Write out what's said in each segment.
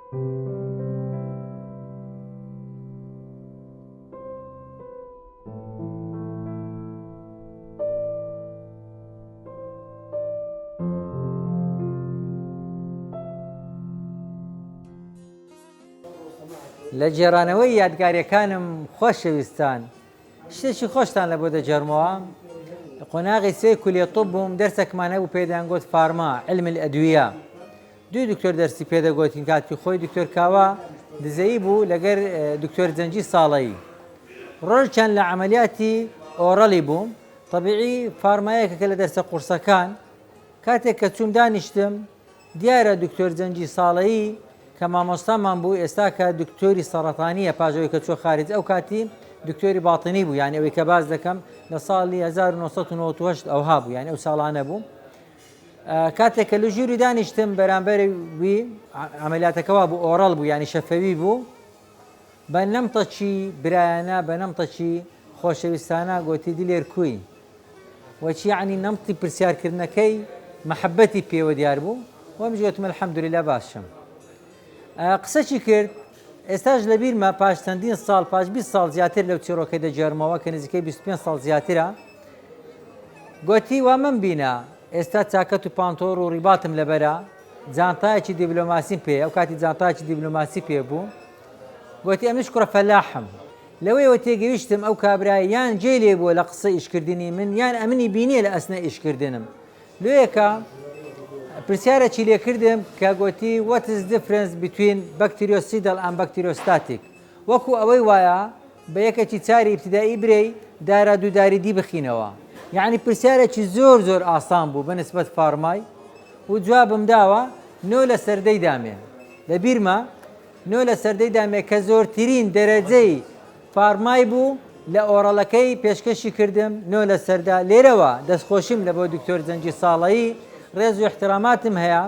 لە گێڕانەوەی یادگاریەکانم خۆشەویستان شتێکی خۆشتان لە بۆ دەگێڕمەوە قۆناغی سێ کولیە طب بووم دەرسەکمان هەبوو پێدان گوت فارما علم الأدوية دوو دکتۆر دەرسی پێدەگوتین کاتی خۆی دکتۆر کاوە دزەیی بوو لەگەر دکتۆر جەنجی ساڵەیی ڕۆژیان لە عملیاتی oral ی بووم طبیعی فارمایەکە کە لە دەرسە قورسەکان کاتێک کە چووم دانیشتم دیارە دکتۆر جەنگی ساڵەیی کە مامۆستامان بوو ئێستا کە دکتۆری سەڕەتانیە پاش ئەوەی کە چوە خارج ئەو کاتی دکتۆری باتنی بوو یانی ئەوەی کە باس دەکەم لە ساڵی 1998 ئەوها بوو یانی ئەو ساڵانە بوو کاتێک کە لە ژووری دانیشتم بەرامبەر وی عملیاتەکەوا بوو oral بوو یانی شەفەوی بوو بە نەمتەکی برایانە بە نەمتەکی خۆشەویستانە گۆتی دلێر کوی وەچی یەعنی نەمتی پرسیارکردنەکەی مەحەبەتی پێوە دیار بوو وەمش گۆتم الحمدللە باشم قسەکی کرد ئێستاش لەبیرمە پاش چەندین ساڵ پاش 20 ساڵ زیاتر لەو چیڕۆکەی دەگێڕمەوە کە نزیکەی 25 ساڵ زیاترە گۆتی وا مەمبینە ئێستا چاکەت و پانتۆر و ڕیباتم لەبەرە جانتایەکی دیبلۆماسیم پێ ئەو کاتی جانتایەکی دیبلۆماسی پێ بوو گۆتی ئەمنیش کوڕە فەلاحم لەوەیەوە تێگەیشتم ئەو کابرایە یان جێی لێ بووە لە قسە ئیشکردنی من یان ئەمنی بینیە لە ئەسنە ئیشکردنم لۆیەکە پرسیارەکی لێ کردم کە گۆتی what is difference between bactericidal and bacteriostatic وەکو ئەوەی وایە بە یەکەکی چاری ئیبتیدائی برێی دارا دوو داری دی بخینەوە یعنی پرسیارێکی زۆر زۆر ئاسان بوو بە نسبەت فارمای و جوابم داوە نۆ لە سەردەی دامێ لە بیرمە نۆ لە سەردەی دامێ کە زۆرترین دەرەجەی فارمای بوو لە oral ەکەی پێشکەشی کردم نۆ لە سەردا لێرەوە دەستخۆشیم لە بۆ دکتۆر جەنگی ساڵەیی ڕێز و احتراماتم هەیە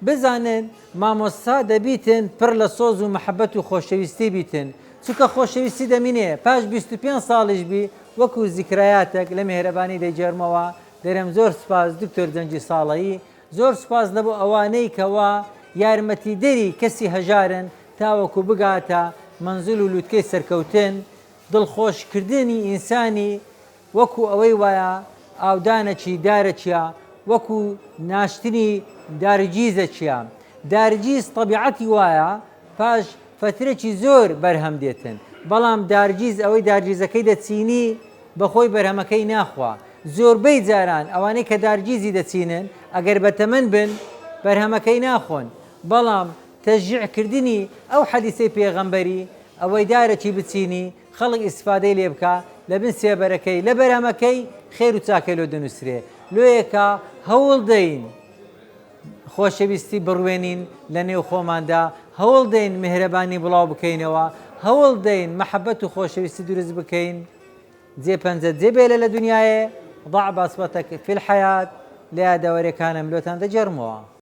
بزانن مامۆستا دەبیتن پڕ لە سۆز و مەحەبەت و خۆشەویستی بیتن چونکە خۆشەویستی دەمینێ پاش 25 ساڵیش بی وەکو زیکرایاتەک لە مێهرەبانی دەیگێڕمەوە دەرێم زۆر سوپاس دکتۆر جەنگی ساڵەیی زۆر سوپاس لەبۆ ئەوانەی کەوا یارمەتیدەری کەسی هەژارن تاوەکو بگاتە مەنزل و لوتکەی سەرکەوتن، دڵخۆشکردنی ئینسانی وەکو ئەوەی وایە ئاودانەکی دارەکیە وەکو ناشتنی دارگیزەکیە، دارگیز تەبیعەتی وایە پاش فەترەکی زۆر بەرهەم دێتن، بەڵام دارگیز ئەوەی دارگیزەکەی دەچینی بەخۆی بەرهەمەکەی ناخوا، زۆربەی جاران ئەوانەی کە دارگیزی دەچینن ئەگەر بەتەمەن بن بەرهەمەکەی ناخۆن، بەڵام تەشجیع کردنی ئەو حەدیسەی پێغەمبەری ئەوەی دارەکی بچینی خەڵک ئیستفادەی لێ بکا لەبن سێبەرەکەی لە بەرهەمەکەی خێر و چاکەی لۆ دەنوسرێ لۆیەکە هەوڵ دەین خۆشەویستی بڕوێنین لە نێو خۆماندا هەوڵ دەین میهرەبانی بڵاو بکەینەوە هەوڵ دەین مەحەبەت و خۆشەویستی دروست بکەین جێ پەنجە جێ بێلە لە دنیایێ ضع بصمتک فی الحیاة لە یادەوەریەکانم لۆتان دەگێڕمەوە.